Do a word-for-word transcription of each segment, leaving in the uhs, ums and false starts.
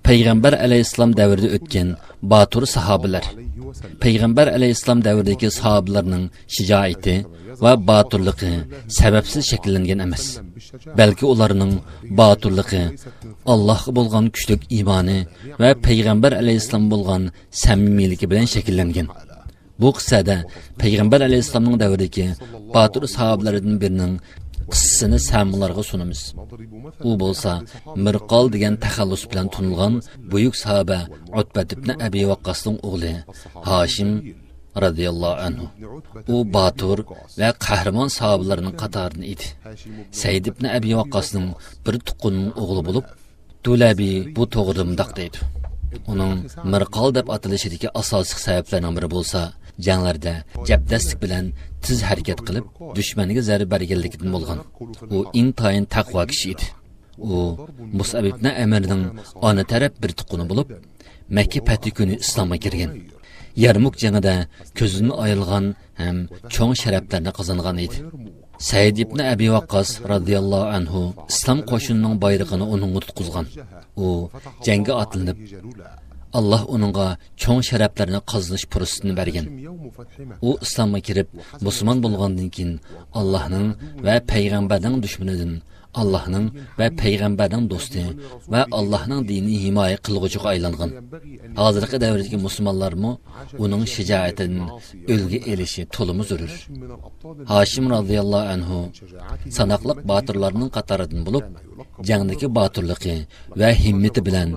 پەيغەمبەر ئەلەيھىسسالام دەۋرىدە ئۆتكەن باتۇر ساھابىلەر. پەيغەمبەر ئەلەيھىسسالام دەۋرىدىكى ساھابىلەرنىڭ شىجائىتى ۋە باتۇرلۇقى سەۋەبسىز شەكىللەنگەن ئەمەس. بەلكى ئۇلارنىڭ باتۇرلۇقى ئاللاھقا بولغان كۈچلۈك ئىمانى ۋە پەيغەمبەر ئەلەيھىسسالامغا بولغان سەمىمىيلىكى بىلەن شەكىللەنگەن. بۇ قىسسەدە پەيغەمبەر ئەلەيھىسسالامنىڭ دەۋرىدىكى باتۇر ساھابىلىرىدىن بىرىنىڭ قىسسىسىنى سەمىڭلارغا سۇنىمىز. ئۇ بولسا مىرقال دېگەن تەخەللۇس بىلەن تونۇلغان بۈيۈك ساھابە ئۇتبەت ئىبنى ئەبى ۋەققاسنىڭ ئوغلى ھاشىم رەزىياللاھۇ ئەنھۇ. ئۇ باتۇر ۋە قەھرىمان ساھابىلەرنىڭ قاتارىدىن ئىدى. سەئىد ئىبنى ئەبى ۋەققاسنىڭ بىر تۇغقىنىنىڭ ئوغلى بولۇپ، دۇلەبى بۇ توغرىدا مۇنداق دەيدۇ. ئۇنىڭ مىرقال دەپ ئاتىلىشىدىكى ئاساسلىق سەۋەبلەرنىڭ بىرى بولسا، جەڭلەردە جەپدەسلىك بىلەن تېز ھەرىكەت قىلىپ، دۈشمەنگە زەربە بەرگەنلىكىدىن بولغان. ئۇ ئىنتايىن تەقۋا كىشى ئىدى. ئۇ مۇسئەب ئىبنى ئەمىرنىڭ ئانا تەرەپ بىر تۇغقىنى بولۇپ، مەككە پەتھى كۈنى ئىسلامغا كىرگەن. يەرمۇك جېڭىدە كۆزىدىن ئايرىلغان ھەم چوڭ شەرەپلەرنى قازانغان ئىدى. سەئىد ئىبنى ئەبى ۋەققاس رەزىياللاھۇ ئەنھۇ ئىسلام قوشۇنىنىڭ بايرىقىنى ئۇنىڭغا تۇتقۇزغان. ئۇ جەڭگە ئاتلىنىپ، ئاللاھ ئۇنىڭغا چوڭ شەرەپلەرنى قازىنىش پۇرسىتىنى بەرگەن. ئۇ ئىسلامغا كىرىپ، مۇسۇلمان بولغاندىن كېيىن، ئاللاھنىڭ ۋە پەيغەمبەرنىڭ دۈشمىنىدىن، ئاللاھنىڭ ۋە پەيغەمبەرنىڭ دوستى ۋە ئاللاھنىڭ دىنىنى ھىمايە قىلغۇچىغا ئايلانغان. ھازىرقى دەۋردىكى مۇسۇلمانلارمۇ ئۇنىڭ شىجائىتىدىن ئۈلگە ئېلىشى تولىمۇ زۆرۈر. ھاشىم رازىياللاھۇ ئەنھۇ ساناقلىق باتۇرلارنىڭ قاتارىدىن بولۇپ، جەڭدىكى باتۇرلۇقى ۋە ھىممىتى بىلەن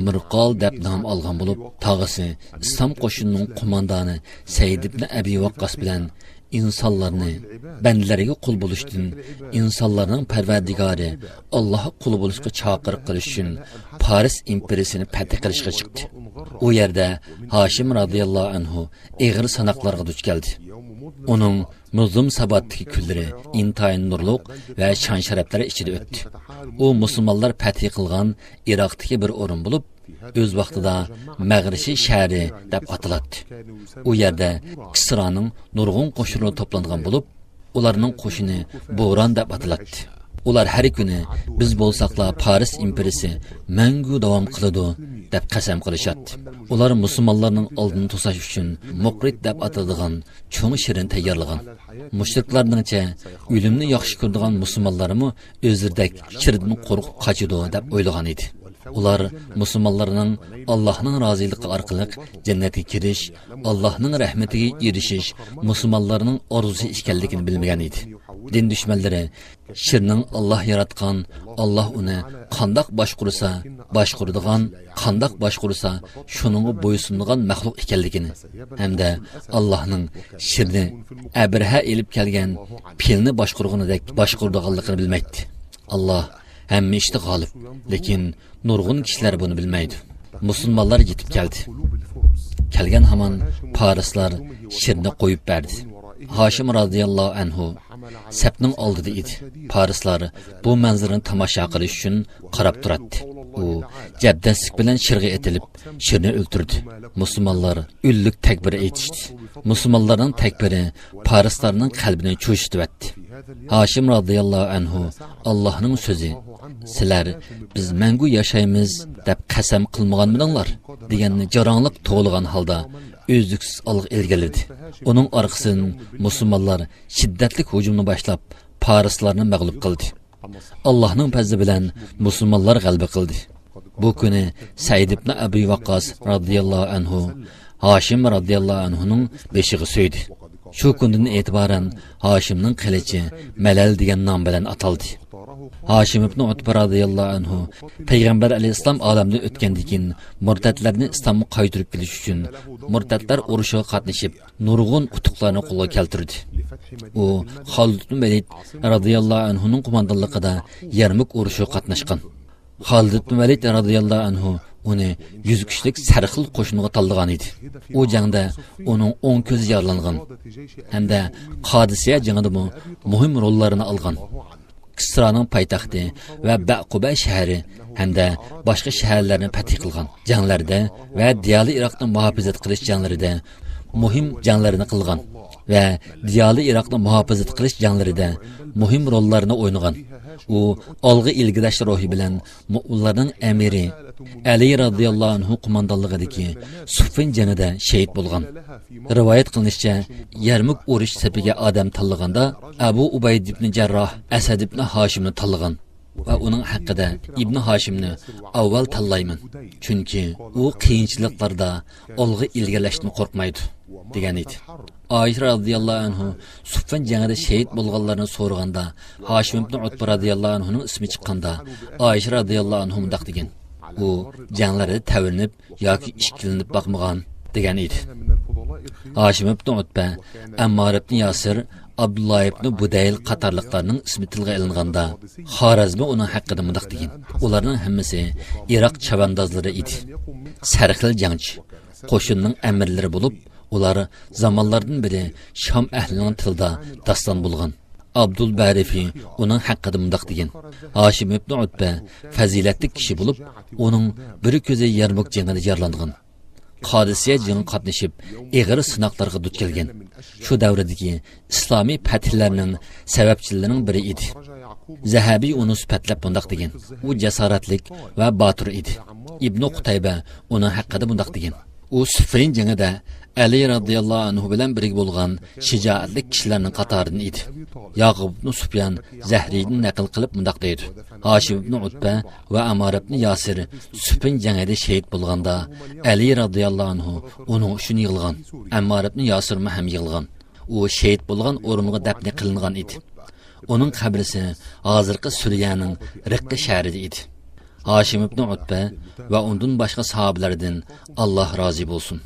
مىرقال دەپ نام ئالغان بولۇپ، تاغىسى ئىسلام قوشۇنىنىڭ قوماندانى سەئىد ئىبنى ئەبى ۋەققاس بىلەن ئىنسانلارنى بەندىلەرگە قۇل بولۇشتىن، ئىنسانلارنىڭ پەرۋەردىگارى ئاللاھقا قۇل بولۇشقا چاقىرىق قىلىش ئۈچۈن پارس ئىمپېرىيىسىنى پەتھى قىلىشقا چىقتى. ئۇ يەردە ھاشىم رازىياللاھۇ ئەنھۇ ئېغىر سىناقلارغا دۇچ كەلدى. ئۇنىڭ مۇزلۇم ساباتتىكى كۈنلىرى ئىنتايىن نۇرلۇق ۋە شان-شەرەپلەر ئىچىدە ئۆتتى. ئۇ مۇسۇلمانلار پەتھى قىلغان ئىراقتىكى بىر ئورۇن بولۇپ، ئۆز ۋاقتىدا مەغرىشى شەھىرى دەپ ئاتىلاتتى. ئۇ يەردە كىسرانىڭ نۇرغۇن قوشۇنلىرى توپلانغان بولۇپ، ئۇلارنىڭ قوشۇنى بوران دەپ ئاتىلاتتى. ئۇلار ھەر كۈنى: «بىز بولساقلا پارس ئىمپېرىيىسى مەڭگۈ داۋام قىلىدۇ» دەپ قەسەم قىلىشاتتى. ئۇلار مۇسۇلمانلارنىڭ ئالدىنى توساش ئۈچۈن مۇقرىت دەپ ئاتىلىدىغان چوڭ شىرنى تەييارلىغان. مۇشرىكلارنىڭچە، ئۆلۈمنى ياخشى كۆرىدىغان مۇسۇلمانلارمۇ ئۆزلىرىدەك شىردىن قورقۇپ قاچىدۇ دەپ ئويلىغان ئىدى. ئۇلار مۇسۇلمانلارنىڭ ئاللاھنىڭ رازىلىقى ئارقىلىق جەننەتكە كىرىش، ئاللاھنىڭ رەھمىتىگە ئېرىشىش مۇسۇلمانلارنىڭ ئارزۇسى ئىكەنلىكىنى بىلمىگەن ئىدى. دىن دۈشمەنلىرى شىرنىڭ ئاللاھ ياراتقان، ئاللاھ ئۇنى قانداق باشقۇرسا، باشقۇرىدىغان، قانداق باشقۇرسا، شۇنىڭغا بويسۇنىدىغان مەخلۇق ئىكەنلىكىنى ھەمدە ئاللاھنىڭ شىرنى ئەبرىھە ئېلىپ كەلگەن پىلنى باشقۇرغىنىدەك باشقۇرىدىغانلىقىنى بىلمەيتتى. ئاللاھ ھەممە ئىشتا غالىب، لېكىن نۇرغۇن كىشىلەر بۇنى بىلمەيدۇ. مۇسۇلمانلار يېتىپ كەلدى. كەلگەن ھامان پارسلار شىرنى قويۇپ بەردى. ھاشىم رازىياللاھۇ ئەنھۇ سەپنىڭ ئالدىدا ئىدى. پارسلار بۇ مەنزىرىنى تاماشا قىلىش ئۈچۈن قاراپ تۇراتتى. ئۇ جەپدەسلىك بىلەن شىرغا ئېتىلىپ، شىرنى ئۆلتۈردى. مۇسۇلمانلار ئۈنلۈك تەكبىر ئېيتىشتى. مۇسۇلمانلارنىڭ تەكبىرى پارسلارنىڭ قەلبىنى چۆچۈتىۋەتتى. ھاشىم رازىياللاھۇ ئەنھۇ: «ئاللاھنىڭ سۆزى، سىلەر، بىز مەڭگۈ ياشايمىز دەپ قەسەم قىلمىغانمىدىڭلار؟» دېگەننى جاراڭلىق توۋلىغان ھالدا ئۈزلۈكسىز ئالغا ئىلگىرىلىدى. ئۇنىڭ ئارقىسىدىن مۇسۇلمانلار شىددەتلىك ھۇجۇمنى باشلاپ، پارسلارنى مەغلۇپ قىلدى. ئاللاھنىڭ پەزلى بىلەن مۇسۇلمانلار غەلىبە قىلدى. بۇ كۈنى سەئىد ئىبنى ئەبى ۋەققاس رازىياللاھۇ ئەنھۇ ھاشىم رازىياللاھۇ ئەنھۇنىڭ بېشىغا سۆيدى. شۇ كۈندىن ئېتىبارەن ھاشىمنىڭ قىلىچى مەلەل دېگەن نام بىلەن ئاتالدى. ھاشىم ئىبنى ئۇتبە رازىياللاھۇ ئەنھۇ پەيغەمبەر ئەلەيھىسسالام ئالەمدىن ئۆتكەندىن كېيىن، مۇرتەتلەرنى ئىسلامغا قايتۇرۇپ كېلىش ئۈچۈن مۇرتەتلەر ئۇرۇشىغا قاتنىشىپ، نۇرغۇن ئۇتۇقلارنى قولغا كەلتۈردى. ئۇ خالىد ئىبن ۋەلىد رازىياللاھۇ ئەنھۇنىڭ قوماندانلىقىدا يەرمۇك ئۇرۇشىغا قاتناشقان. خالىد ئىبن ۋەلىد رازىياللاھۇ ئەنھۇ ئۇنى يۈز كىشىلىك سەرخىل قوشۇنىغا تاللىغان ئىدى. ئۇ جەڭدە ئۇنىڭ ئوڭ كۆزى يارىلانغان ھەمدە قادىسىيە جېڭىدىمۇ مۇھىم روللارنى ئالغان. كىسرانىڭ پايتەختى ۋە بەقۇبە شەھىرى ھەمدە باشقا شەھەرلەرنى پەتھى قىلغان. جەڭلەردە ۋە دىيالى ئىراقنى مۇھاپىزەت قىلىش جەڭلىرىدە مۇھىم جەڭلەرنى قىلغان. ۋە دىيالى ئىراقنى مۇھاپىزەت قىلىش جەڭلىرىدە مۇھىم روللارنى ئوينىغان. ئۇ ئالغا ئىلگىرىلەش روھى بىلەن مۇئمىنلارنىڭ ئەمىرى ئەلى رازىياللاھۇ ئەنھۇ قوماندانلىقىدىكى سۇففىن جېڭىدە شېھىت بولغان. رىۋايەت قىلىنىشىچە، يەرمۇك ئۇرۇش سېپىگە ئادەم تاللىغاندا، ئەبۇ ئۇبەيدە ئىبنى جەرراھ، ئەسەد ئىبنى ھاشىمنى تاللىغان ۋە ئۇنىڭ ھەققىدە، ئىبنى ھاشىمنى ئاۋۋال تاللايمەن، چۈنكى ئۇ قىيىنچىلىقلاردا ئالغا ئىلگىرىلەشتىن قورقمايدۇ، دېگەن ئىدى. ئائىشە رازىياللاھۇ ئەنھۇ سۇففىن جەڭىدە شېھىت بولغانلارنى سورىغاندا، ھاشىم ئىبنى ئۇتبە رازىياللاھۇ ئەنھۇنىڭ ئىسمى چىققاندا، ئائىشە رازىياللاھۇ ئەنھۇ مۇنداق دېگەن: «ئۇ جەڭلەردە تەۋرىنىپ ياكى ئىككىلىنىپ باقمىغان» دېگەن ئىدى. ھاشىم ئىبنى ئۇتبە، ئەممار ئىبنى ياسىر، ئابدۇللا ئىبنى بۇدەيل قاتارلىقلارنىڭ ئىسمى تىلغا ئېلىنغاندا، خارەزمى ئۇنىڭ ھەققىدە مۇنداق دېگەن: «ئۇلارنىڭ ھەممىسى ئىراق چەۋەندازلىرى ئىدى. سەرخىل جەڭچى، قوشۇننىڭ ئەمىرلىرى بولۇپ، ئۇلار زامانلاردىن بېرى شام ئەھلىنىڭ تىلىدا داستان بولغان.» ئابدۇل بەرىفى ئۇنىڭ ھەققىدە مۇنداق دېگەن: «ھاشىم ئىبنى ئۇتبە پەزىلەتلىك كىشى بولۇپ، ئۇنىڭ بىر كۆزى يەرمۇك جېڭىدە يارىلانغان. قادىسىيە جېڭىغا قاتنىشىپ، ئېغىر سىناقلارغا دۇچ كەلگەن. شۇ دەۋردىكى ئىسلامىي پەتھلەرنىڭ سەۋەبچىلىرىنىڭ بىرى ئىدى.» زەھەبىي ئۇنى سۈپەتلەپ مۇنداق دېگەن: «ئۇ جاسارەتلىك ۋە باتۇر ئىدى.» ئىبنى قۇتەيبە ئۇنىڭ ھەققىدە مۇنداق دېگەن: «ئۇ سۇففىن جېڭىدە ئەلى رازىياللاھۇ ئەنھۇ بىلەن بىرگە بولغان شىجائەتلىك كىشىلەرنىڭ قاتارىدىن ئىدى.» ياقۇب ئىبنى سۇپيان زەھرىدىن نەقىل قىلىپ مۇنداق دەيدۇ: «ھاشىم ئىبنى ئۇتبە ۋە ئەممار ئىبنى ياسىر سۈففىن جەڭىدە شېھىت بولغاندا، ئەلى رازىياللاھۇ ئەنھۇ ئۇنىڭ ئۈچۈن يىغلىغان، ئەممار ئىبنى ياسىرمۇ ھەم يىغلىغان. ئۇ شېھىت بولغان ئورۇنغا دەپنە قىلىنغان ئىدى. ئۇنىڭ قەبرىسى ھازىرقى سۈرىيەنىڭ رىققە شەھىرىدە ئىدى.» ھاشىم ئىبنى ئۇتبە ۋە ئۇندىن باشقا ساھابىلەردىن ئاللاھ رازى بولسۇن.